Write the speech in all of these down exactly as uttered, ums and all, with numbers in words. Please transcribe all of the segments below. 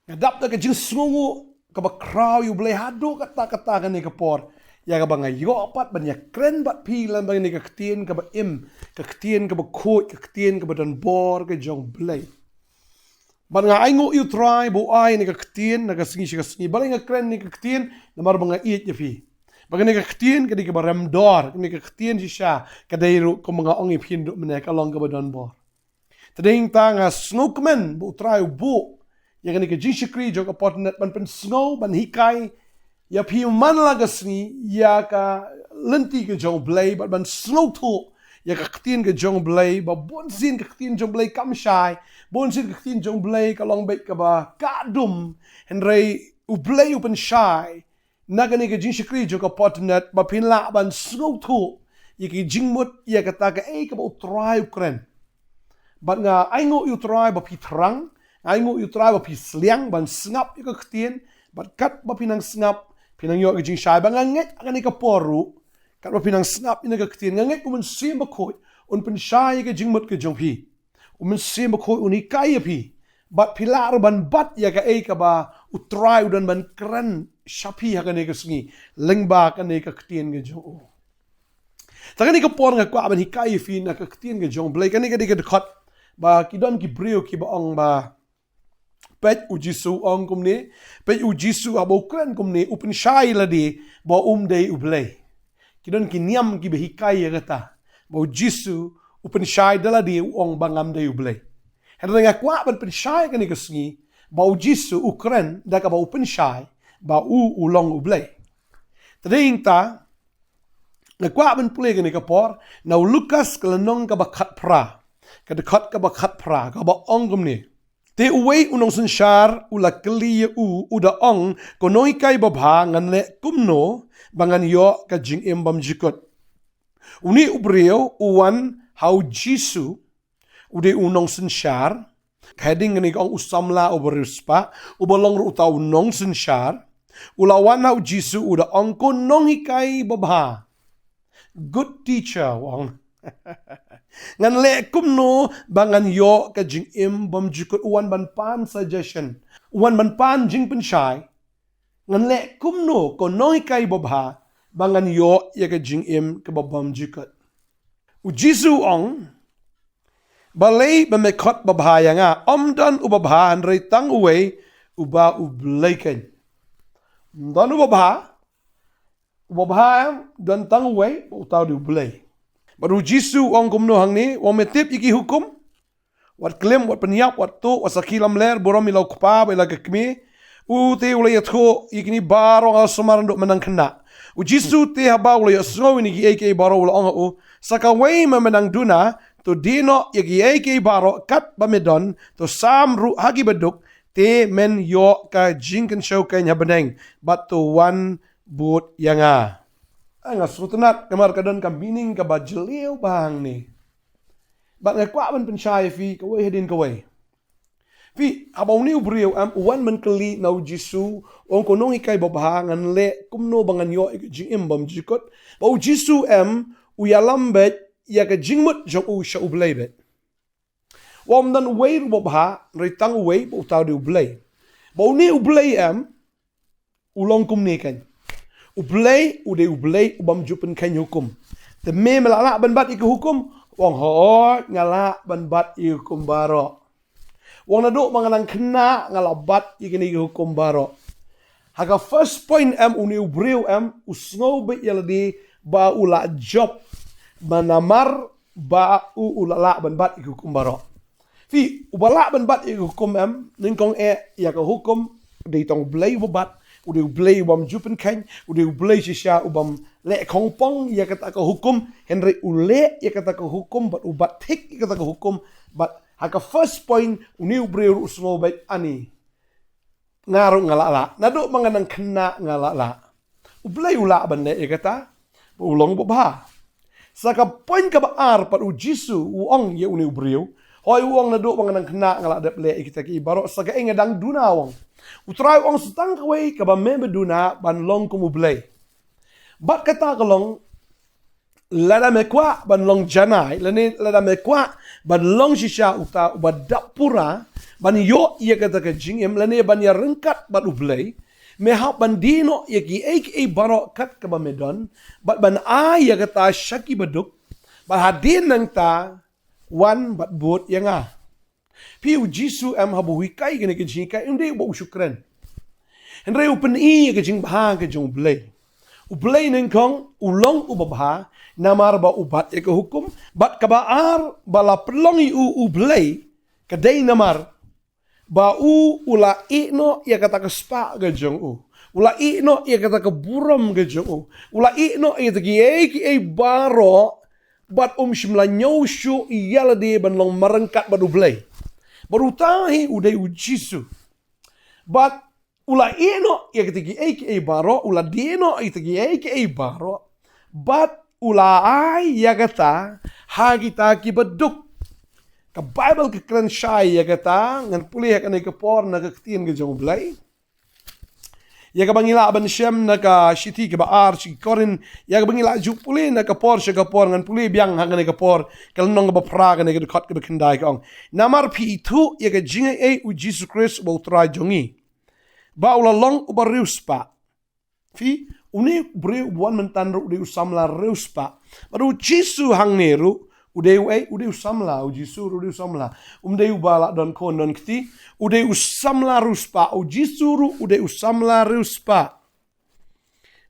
Nga dap da ka jingsngewnguh kaba khraw ïa U Blei haduh katta katta kane ka por, ïa kaba nga ïoh pat ban ïakren bad phi lyngba kane ka ktien kaba im, ka ktien kaba khuid, ka ktien kaba don bor ka jong U Blei. Bad nga ainguh ïa U Trai ba u ai kane ka ktien na ka sngi sha ka sngi. Balei nga kren kane ka ktien? Namar ba nga ïeit ïa phi. Ba kane ka ktien ka dei kaba rem dor, kane ka ktien shisha ka dei ruh kumba nga ong ïa phi naduh mynne, ka long kaba don bor. Te dei nangta nga sngewkmen ba U Trai u buh ïa kane ka jingshakri jong ka Potnet ban pynsngew, ban hikai ïa phi man la ka sngi ïa ka lynti ka jong U Blei, bad ban sngewthuh ïa ka ktien ka jong U Blei, ba bunsien ka ktien jong U Blei kam shai, bunsien ka ktien jong U Blei ka long beit kaba kah dum, hynrei U Blei u pynshai na kane ka jingshakri jong ka Potnet ba phin lah ban sngewthuh ïa ki jingmut ïa kata kaei kaba U Trai u kren. Bad nga ainguh ïa U Trai ba phi thrang, nga ainguh ïa U Trai ba phi sliang ban sngap ïa ka ktien, bad katba phi nang sngap, phi nang ïoh ka jingshai. Ba nga ngeit ha kane ka por ruh, katba phi nang sngap ïa ka ktien, nga ngeit U Mynsiem Bakhuid un pynshai ïa ka jingmut ka jong phi. U Mynsiem Bakhuid un hikai ïa phi, bad phi lah ruh ban bat ïa kaei kaba U Trai u don ban kren sha phi ha kane ka sngi lyngba kane ka ktien ka jong u. Te kane ka por nga kwah ban hikai ïa phi na ka ktien ka jong U Blei. Kane ka dei ka dkhot ba ki don ki briew kiba ong ba, peit, U Jisu u ong kumne, peit, U Jisu haba u kren kumne u pynshai lade ba um dei U Blei. Ki don ki niam kiba hikai ïa kata, ba U Jisu u pynshai da lade, u ong ba ngam dei U Blei. Hynrei nga kwah ban pynshai kane ka sngi ba U Jisu u kren da kaba u pynshai ba u u long U Blei. Te dei nangta nga kwah ban pule kane ka por na U Lukas ka lynnong kaba khatphra, ka dkhot kaba khatphra, kaba ong kumne: Te uwei u nongsynshar u la kylli ïa u, u da ong, Ko Nonghikai babha, ngan leh kumno ba ngan ïoh ka jingim bymjukut? Une u briew u wan ha U Jisu, u dei u nongsynshar. Ka heading kane ka ong u samla uba riewspah, uba long ruh uta u nongsynshar. U la wan ha U Jisu, u da ong, Ko Nonghikai babha, good teacher, u ong, ngan leh kumno ba ngan ïoh ka jingim bymjukut? U wan ban pan suggestion, u wan ban pan jingpynshai. Ngan leh kumno, Ko Nonghikai babha, ba ngan ïoh ïa ka jingim kaba bymjukut? U Jisu u ong, Balei ba me khot babha ïa nga? Ym don uba bha, hynrei tang uwei, uba U Blei keiñ. Ym don uba bha, uba bha em, don tang uwei, uta u dei U Blei. Bad U Jisu u ong kumno hangne? U ong, Me tip ïa ki hukum: Wat klim, wat pynïap, wat tuh, wat sakhi lamler, burom ïa la u kpa bad ïa la ka kmie. U te u la ïathuh ïa kine baroh, nga la sumar naduh mynhynnin khynnah. U Jisu te haba u la ïohsngew ïa kine kiei kiei baroh u la ong ha u, Sa kawei me, me nang duna, to die noh ïa kiei kiei baroh katba me don, to sam ruh ha ki baduk, te men ïoh ka jingkynshew keiñ ha bneng, bad to wan bud ïa nga. Ai, nga sngewtynnat namar ka don ka meaning kaba jylliew bha hangne. Bad nga kwah ban pynshai ïa phi kawei hadien kawei. Phi, haba une u briew em u wan ban kylli na U Jisu, u ong, Ko Nonghikai babha, ngan leh kumno ba ngan ïoh ïa ka jingim bymjukut? Bad U Jisu em u ïalam beit ïa ka jingmut jong u sha U Blei beit. Ym don uwei ruh uba bha, hynrei tang uwei, bad uta u dei U Blei. Bad une U Blei em u long kumne keiñ. U Blei u dei U Blei u bym ju pynkheiñ hukum. Te me, me la lah ban bat ïa ki hukum? U ong, hooid, nga lah ban bat ïa ki hukum baroh. U ong, naduh ba nga nang khynnah nga la bat ïa kine ki hukum baroh. Ha ka first point em, une u briew em u sngew beit ïa lade ba u la jop, namar ba u u la lah ban bat ïa ki hukum baroh. Phi, uba lah ban bat ïa ka hukum em, nyngkong eh ïa ka hukum u dei tang U Blei uba bat, u dei U Blei u bym ju pynkheiñ, u dei U Blei shisha u bym leh khongpong ïa kata ka hukum, hynrei u leh ïa kata ka hukum bad u bat thik ïa kata ka hukum. Bad ha ka first point une u briew ruh u sngew beit, ani, nga ruh nga la lah, naduh ba nga nang khynnah nga la lah. U Blei u lah ban leh ïa kata, ba u long babha. Sa ka point kaba ar pat, U Jisu u ong ïa une u briew, hooid, u ong, naduh ba nga nang khynnah nga la dep leh ïa kita kiei baroh, sa kaei nga dang duna, u ong. U Trai u ong, sa tang kawei kaba me, me duna, ban long kum U Blei. Bad kata ka long lada me kwah ban long janai, lane lada me kwah ban long shisha uta uba dap pura ban ïoh ïa kata ka jingim, lane ban ïa ryngkat bad U Blei, me hap ban die noh ïa kiei kiei baroh kat kaba me don, bad ban ai ïa kata sha ki baduk, bad hadien nangta wan bad bud ïa nga. Phi, U Jisu em haba u hikai kane ka jinghikai, um dei uba u shu kren. Hynrei u pyni ïa ka jingbha ka jong U Blei. U Blei nyngkong u long uba bha, namar ba u bat ïa ka hukum, bad kaba ar ba la pynlong ïa u U Blei, ka dei namar ba u, u la ïeh noh ïa kata ka spah ka jong u. U la ïeh noh ïa kata ka burom ka jong u. U la ïeh noh ïa kita kiei kiei baroh, bad um shym la ñiew shuh ïa lade ban long marryngkat bad U Blei. Bad uta hi u dei U Jisu. Bad u la ïeh noh ïa kita kiei kiei baroh, u la die noh ïa kita kiei kiei baroh. Bad u la ai ïa kata ha kita ki baduk. Ka Baibl ka kren shai ïa kata, ngan pule ha kane ka por na ka ktien ka jong U Blei. Ïa kaba ngi lah ban shem na ka shithi kaba ar sha ki Korinth, ïa kaba ngi lah ju pule na ka por sha ka por, ngan pule biang ha kane ka por, ka lynnong kaba phra, kane ka dkhot kaba khyndai ka ong: Namar phi ithuh ïa ka jingaiei U Jisu Khrist uba U Trai jong ngi, ba u la long uba riewspah. Phi, une u briew uba wan mynta ruh u dei u samla riewspah. Bad U Jisu hangne ruh u dei uei? U dei u samla. U Jisu ruh u dei u samla. Um dei uba la don khun don kti. U dei u samla riewspah. U Jisu ruh u dei u samla riewspah.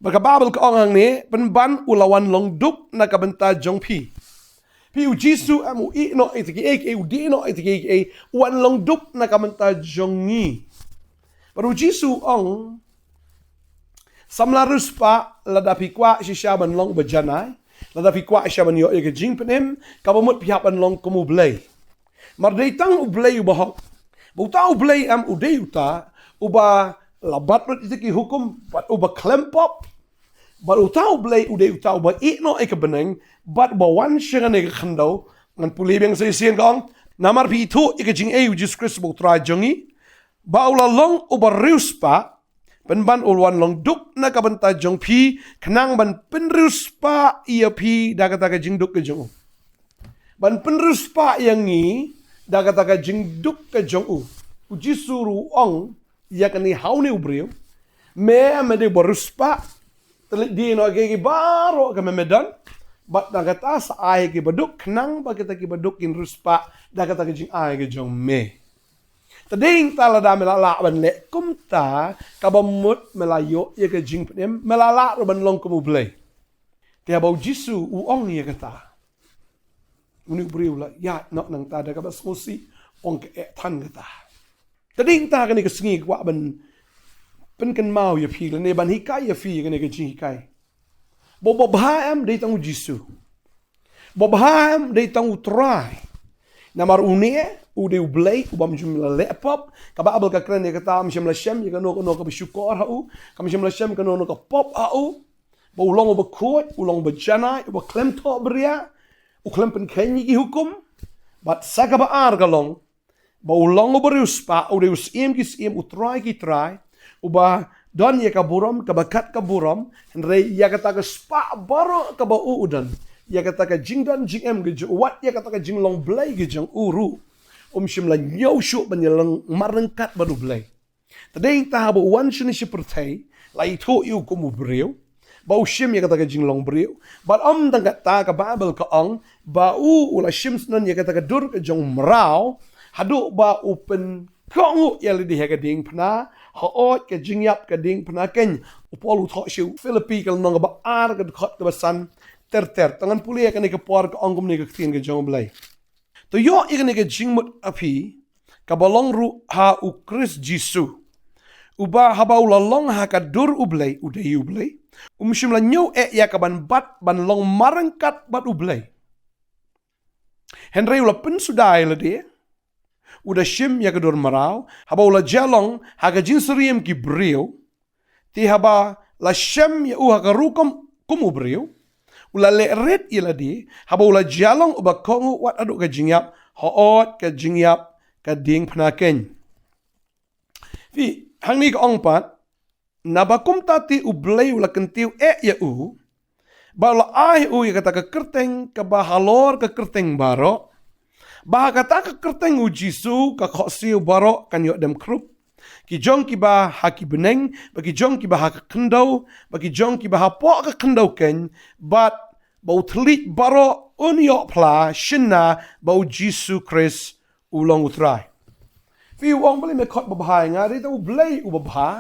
Bad ka Baibl ka ong hangne, pynban u la wan long duk na ka bynta jong phi. Phi, U Jisu em u ïeh noh ïa kita kiei kiei, u die noh ïa kita kiei kiei, u wan long duk na ka bynta jong ngi. Bad U Jisu u ong, samla riewspah, lada phi kwah shisha ban long uba janai, lada phi kwah shisha ban ïoh ïa ka jingpynim, kaba mut phi hap ban long kum U Blei. Namar dei tang U Blei uba hok. Bad uta U Blei em u dei uta uba la bat lut ïa kita ki hukum, bad uba khlem pop. Bad uta U Blei u dei uta uba ïeh noh ïa ka bneng, bad uba wan sha kane ka khyndew. Ngan pule biang sa shisien ka ong: Namar phi ithuh ïa ka jingaiei U Jisu Khrist uba U Trai jong ngi, ba u la long uba riewspah, pynban u la wan long duk na ka bynta jong phi, khnang ban pynriewspah ïa phi da kata ka jingduk ka jong u. Ban pynriewspah ïa ngi da kata ka jingduk ka jong u. U Jisu ruh u ong ïa kane ha une u briew: Me, me dei uba riewspah, te leit die noh ïa kiei kiei baroh kaba me don, bad nangta sa ai ïa ki baduk, khnang ba kita ki baduk kin riewspah da kata ka jingai ka jong me. Te dei nangta lada me la lah ban leh kumta, kaba mut me la ïoh ïa ka jingpynim, me la lah ruh ban long kum U Blei. Te haba U Jisu u ong ïa kata, une u briew u la ïaid noh nangta da kaba sngewsih, ong ka eh than kata. Te dei nangta kane ka sngi kwah ban pynkynmaw ïa phi lane ban hikai ïa phi kane ka jinghikai. Ba uba bha em dei tang U Jisu. Uba bha em dei tang U Trai. Namar une u dei U Blei uba ym shym la leh pop. Ka Baibl ka kren ïa kata, ym shym la shem ïa kano kano kaba shukor ha u, kam shym la shem kano kano ka pop ha u. Ba u long uba khuid, u long uba janai, uba khlem thohbria, u khlem pynkheiñ ïa ki hukum. Bad sa kaba ar ka long, ba u long uba riewspah, u dei U Syiem ki syiem, U Trai ki trai, uba don ïa ka burom kaba kat ka burom, hynrei ïa kata ka spah baroh kaba u u don, ïa kata ka jingdon jingem ka jong u, wat ïa kata ka jinglong Blei ka jong u ruh, um shym la ñiew shuh ban ïalong marryngkat bad U Blei. Te dei nangta haba u wan shane sha pyrthei, la ithuh ïa u kum u briew, ba u shim ïa kata ka jinglong briew. Bad ym tang katta, ka Baibl ka ong ba u, u la shim syndon ïa kata ka dur ka jong u mraw, haduh ba u pynkohnguh ïa lade ha ka diengphna, hooid ka jingïap ka diengphna keiñ. U Paul u thoh sha u Philippi ka lynnong kaba ar ka dkhot kaba san ter ter. To ngan pule ïa kane ka por, ka ong kumne ka ktien ka jong U Blei: To ïoh ïa kane ka jingmut ha phi, kaba long ruh ha U Khrist Jisu, uba haba u la long ha ka dur U Blei, u dei U Blei, um shym la ñiew eh ïa ka ban bat ban long marryngkat bad U Blei. Hynrei u la pynsuda ïa lade, u da shim ïa ka dur mraw, haba u la jia long ha ka jingsyriem ki briew, te haba la shem ïa u ha ka rukom kum u briew, u la leh rit ïa lade, haba u la jia long uba kohnguh wat haduh ka jingïap, hooid ka jingïap ka diengphna keiñ. Phi, hangne ka ong pat, naba kumta te U Blei u la kyntiew eh ïa u, Ba u la ai u ïa kata ka kyrteng kaba halor ka kyrteng baroh, ba ha kata ka kyrteng u Jisu ka khohsiew baroh kan ïoh dem khrup. Ki jong kiba ha ki bneng, ba ki jong kiba ha ka khyndew, ba ki jong kiba hapoh ka khyndew keiñ, bad ba u thylliej baroh un ïoh phla shynna ba u Jisu Khrist u long u Trai. Phi, u ong balei me khot babha ïa nga, dei tang u Blei uba bha.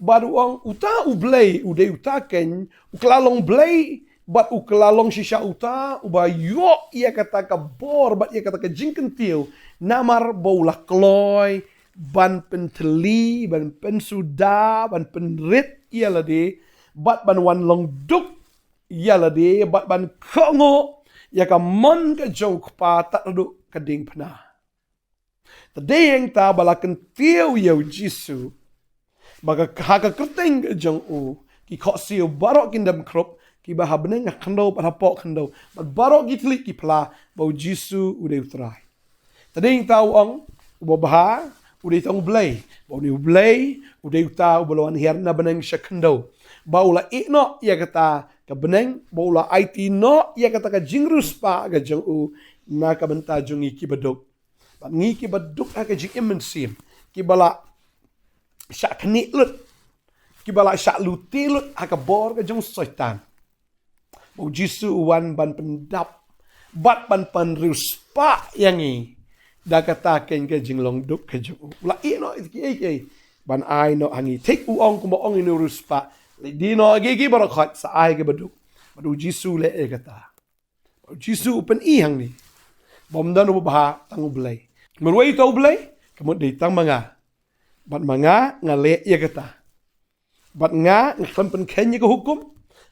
Bad u ong uta u Blei u dei uta keiñ, u kylla long Blei, bad u kylla long shisha uta uba ïoh ïa kata ka bor bad ïa kata ka jingkyntiew, namar ba u la kloi ban pynthylli, ban pynsuda, ban pynrit ïa lade, bad ban wan long duk ïa lade, bad ban kohnguh ïa ka mon ka jong u Kpa tad haduh ka diengphna. Te dei hangta ba la kyntiew ïa u Jisu ba ka, ha ka kyrteng ka jong u, ki khohsiew baroh kin dem khrup, kiba ha bneng, ha khyndew bad hapoh khyndew, bad baroh ki thylliej ki phla ba u Jisu u dei u Trai. Te dei hangta u ong, uba bha u dei tang u Blei, ba une u Blei u dei uta uba la wan hiar na bneng sha khyndew, ba u la ïeh noh ïa kata ka bneng, ba u la aiti noh ïa kata ka jingriewspah ka jong u na ka bynta jong ngi kiba duk. Bad ngi kiba duk ha ka jingim mynsiem, kiba la shah khnieh lut, kiba la shah lute lut ha ka bor ka jong u Soitan, ba u Jisu u wan ban pyndap bad ban pynriewspah ïa ngi da kata keiñ ka jinglong duk ka jong u. U la ïeh noh ïa kiei kiei ban ai noh ha ngi. Thik u ong kumba ong ïa une u riewspah, leit die noh ïa kiei kiei baroh, khot sa ai kiba duk. Bad u Jisu u leh ïa kata. U Jisu u pyni hangne ba ym don uba bha, tang u Blei. Marwei uta u Blei, ka mut dei tang ma nga. Bad ma nga nga leh ïa kata. Bad nga nga khlem pynkheiñ ïa ka hukum.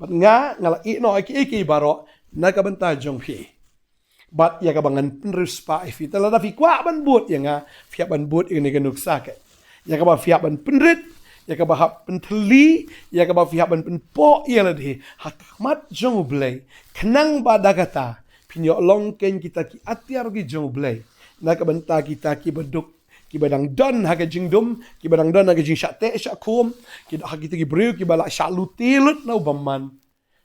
Bad nga nga la ïeh noh ïa kiei kiei baroh na ka bynta jong phi, bad ïa kaba ngan pynriewspah ïa phi. Te lada phi kwah ban bud ïa nga, phi hap ban bud ïa kane ka nuksa keiñ. Ïa kaba phi hap ban pynrit, ïa kaba hap pynthylli, ïa kaba phi hap ban pynpoh ïa lade ha khmat jong u Blei, khnang ba da kata phin ïoh long keiñ kita ki atiar ki jong u Blei na ka bynta kita kiba duk, kiba dang don ha ka jingdum, kiba dang don ha ka jingshah teh shah khum, ki, ha kita ki briew kiba la shah lute lut na u bymman.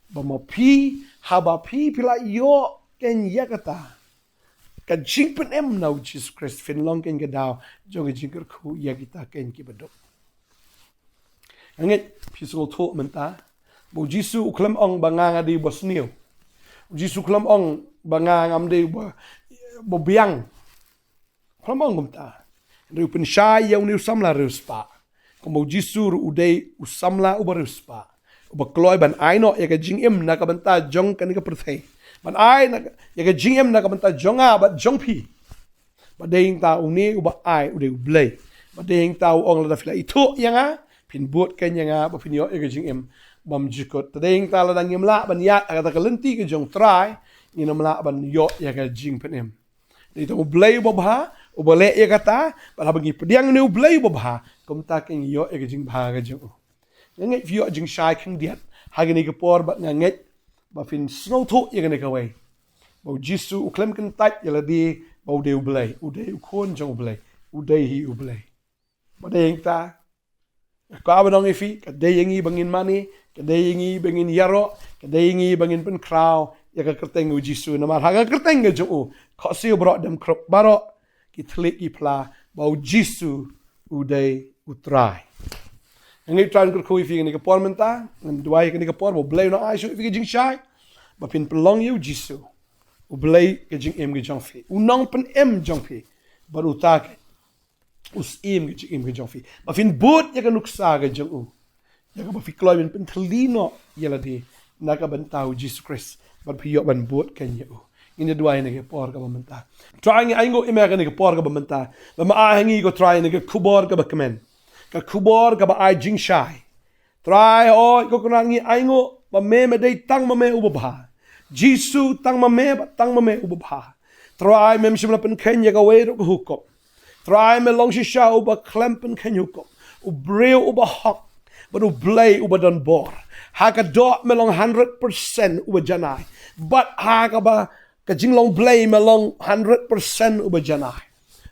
Ba ma phi, haba phi phi la ïoh keiñ ïa kata ka jingpynim na u Jisu Khrist, phin long keiñ ka daw jong ka jingkyrkhu ïa kita keiñ kiba duk. Nga ngeit phi sngewthuh mynta ba u Jisu u khlem ong ba nga nga dei uba sniew. U Jisu u khlem ong ba nga ngam dei uba, uba biang. Khlem ong kumta. Hynrei u pynshai ïa une u samla riewspah. Kumba u Jisu ruh u dei u samla uba riewspah, uba kloi ban ai noh ïa ka jingim na ka bynta jong kane ka pyrthei, ban ai na ka, ïa ka jingim na ka bynta jong nga bad jong phi. Bad dei hangta une uba ai u dei u Blei. Bad dei hangta u ong lada phi la ithuh ïa nga, phin bud keiñ ïa nga bad phin ïoh ïa ka jingim bymjukut. Te dei hangta lada ngim lah ban ïaid ha kata ka lynti ka jong u Trai, ngin ym lah ban ïoh ïa ka jingpynim. Dei tang u Blei uba bha uba leh ïa kata, bad haba ngi pdiang ïa une u Blei uba bha, kumta keiñ ngi ïoh ïa ka jingbha ka jong u. Nga ngeit phi ïoh jingshai khyndiat ha kane ka por, bad nga ngeit ba phin sngewthuh ïa kane kawei, ba u Jisu u khlem kyntait ïa lade ba u dei u Blei, u dei u Khun jong u Blei, u dei hi u Blei. Bad dei hangta, nga kwah ban ong ïa phi, ka dei ïa ngi ba ngin mane, ka dei ïa ngi ba ngin ïaroh, ka dei ïa ngi ba ngin pynkhraw ïa ka kyrteng u Jisu, namar ha ka kyrteng ka jong u, khohsiew baroh dem khrup, baroh ki thylliej ki phla ba u Jisu u dei u Trai. Nga ngeit u Trai un kyrkhu ïa phi kane ka por mynta, ngan duwai ïa kane ka por ba u Blei un ai shuh ïa phi ka jingshai ba phin pynlong ïa u Jisu u Blei ka jingim ka jong phi, u nongpynim jong phi, bad uta keiñ u Syiem ka jingim ka jong phi, ba phin bud ïa ka nuksa ka jong u, ïa kaba phi kloi ban pynthylli noh ïa lade na ka bynta u Jisu Khrist, bad phi ïoh ban bud keiñ ïa u. Ngin ïa duwai ha kane ka por kaba mynta. Trai, ngi ainguh ïa me ha kane ka por kaba mynta, ba me ai ha ngi, ko Trai, kane ka khubor kaba kmen, ka khubor kaba ai jingshai. Trai, hooid ko Kynrad, ngi ainguh ba me, me dei tang ma me uba bha. Jisu, tang ma me, bad tang ma me uba bha. Trai, mem shym la pynkheiñ ïa kawei ruh ka hukum. Trai, me long shisha uba khlem pynkheiñ hukum, u briew uba hok, bad u Blei uba don bor. Ha ka doh me long hundred percent uba janai, bad ha kaba ka jinglong Blei me long hundred percent uba janai.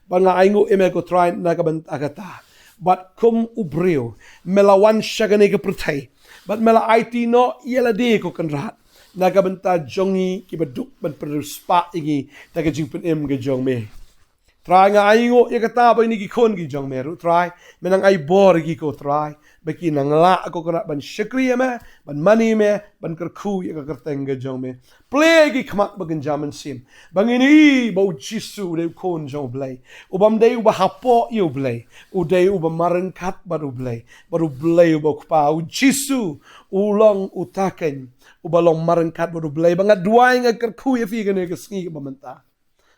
Bad nga ainguh ïa me, ko Trai, na ka bynta kata. Bad kum u briew me la wan sha kane ka pyrthei, bad me la aiti noh ïa lade, ko Kynrad, na ka bynta jong ngi kiba duk ban pynriewspah ïa ngi da ka jingpynim ka jong me. Trai, nga ainguh ïa kata ba ïa kine ki khun ki jong me ruh, Trai, me nang ai bor ïa ki, ko Trai, ba ki nang lah, ko Kynrad, ban shakri ïa me, ban mane ïa me, ban kyrkhu ïa ka kyrteng ka jong me. Plie ïa ki khmat ba kynja mynsiem ba ngin ïohi ba U Jisu u dei U Khun jong U Blei, u bym dei uba hapoh ïa U Blei, u dei uba marryngkat bad U Blei, bad U Blei uba U Kpa. U Jisu u long uta keiñ uba long marryngkat bad U Blei. Ba nga duwai, nga kyrkhu ïa phi kane ka sngi kaba mynta,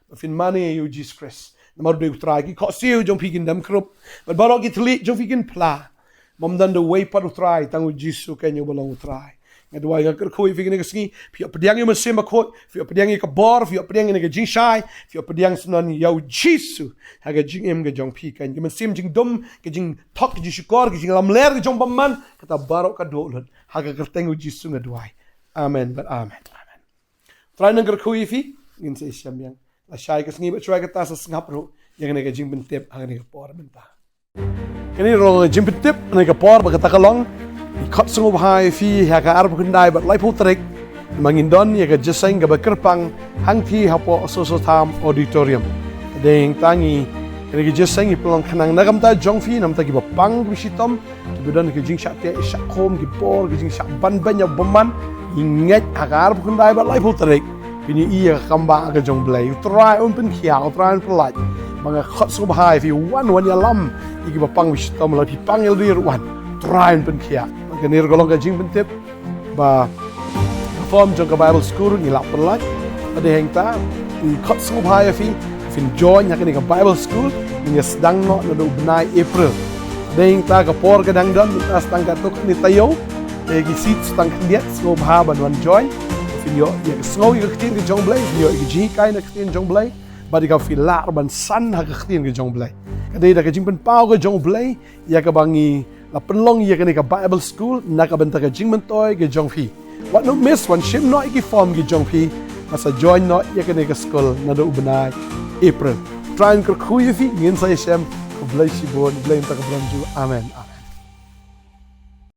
ba phin mane ïa U Jisu Khrist, namar u dei U Trai. Ki khohsiew jong phi kin dem khrup, bad baroh ki thylliej jong phi kin phla. Ym don da uwei pat U Trai, tang U Jisu keiñ uba long U Trai. Nga duwai, nga kyrkhu ïa phi kane ka sngi, phi ïoh pdiang ïa U Mynsiem Bakhuid, phi ïoh pdiang ïa ka bor, phi ïoh pdiang ïa kane ka jingshai, phi ïoh pdiang syndon ïa U Jisu ha ka jingim ka jong phi keiñ. Ka mynsiem jingdum, ka jingthok, ka jingshukor, ka jinglamler ka jong U bymman, kata baroh ka duh lut. Ha ka kyrteng U Jisu nga duwai. Amen bad amen. Amen. Trai nang kyrkhu ïa phi. Ngin sa ïashem biang. Lashai ka sngi bad shuwa kata sa sngap ruh ïa kane ka jingpyntip ha kane ka por mynta. Kane ruh ka jingpyntip ha kane ka por, bad kata ka long, ngi khot sngewbha ïa phi ha ka arphew khyndai bad laiphew tarik, ba ngin don ïa ka jingïaseng kaba kyrpang hangtei hapoh Soso Tham Auditorium. Dei hangta ngi, kane ka jingïaseng ngi pynlong khnang na ka bynta jong phi, na ka bynta kiba pang kiba shitom, kiba don ka jingshah teh shah khum, ki bor, ka jingshah ban beiñ ïa U bymman. Ngi ngeit ha ka arphew khyndai bad laiphew tarik, phin ïohi ïa ka kam bah ka jong U Blei. U Trai un pynkhiah, U Trai un pyllait. Ba nga khot sngewbha ïa phi, wan, wan ïalam ïa kiba pang ba shitom, lada phi pang ïa lade ruh, wan, U Trai un pynkhiah. Kane ruh ka long ka jingpyntip ba ka form jong ka Bible School ngi la pynlait. Bad dei hangta, ngi khot sngewbha ïa phi, phin join ha kane ka Bible School, ngin ïa sdang noh naduh u bnai April. Dei hangta, ka por ka dang don, mynta sa tang katto katne taïew, te ki seat sa tang khyndiat. Sngewbha ban wan join, phin ïoh ïa ka sngew ïa ka ktien ka jong U Blei, phin ïoh ïa ka jinghikai na ka ktien jong U Blei, bad ïa ka, phi lah ruh ban san ha ka ktien ka jong U Blei. Ka dei da ka jingpynpaw ka jong U Blei ïa kaba ngi la pynlong ïa kane ka Bible School na ka bynta ka jingmyntoi ka jong phi. Wat nym miss, wan shim noh ïa ki form ki jong phi, bad sa join noh ïa kane ka school naduh u bnai April. Trai un kyrkhu ïa phi, ngin sa ïashem. Khublei shibun, U Blei un kyrkhu ïa phi. Amen.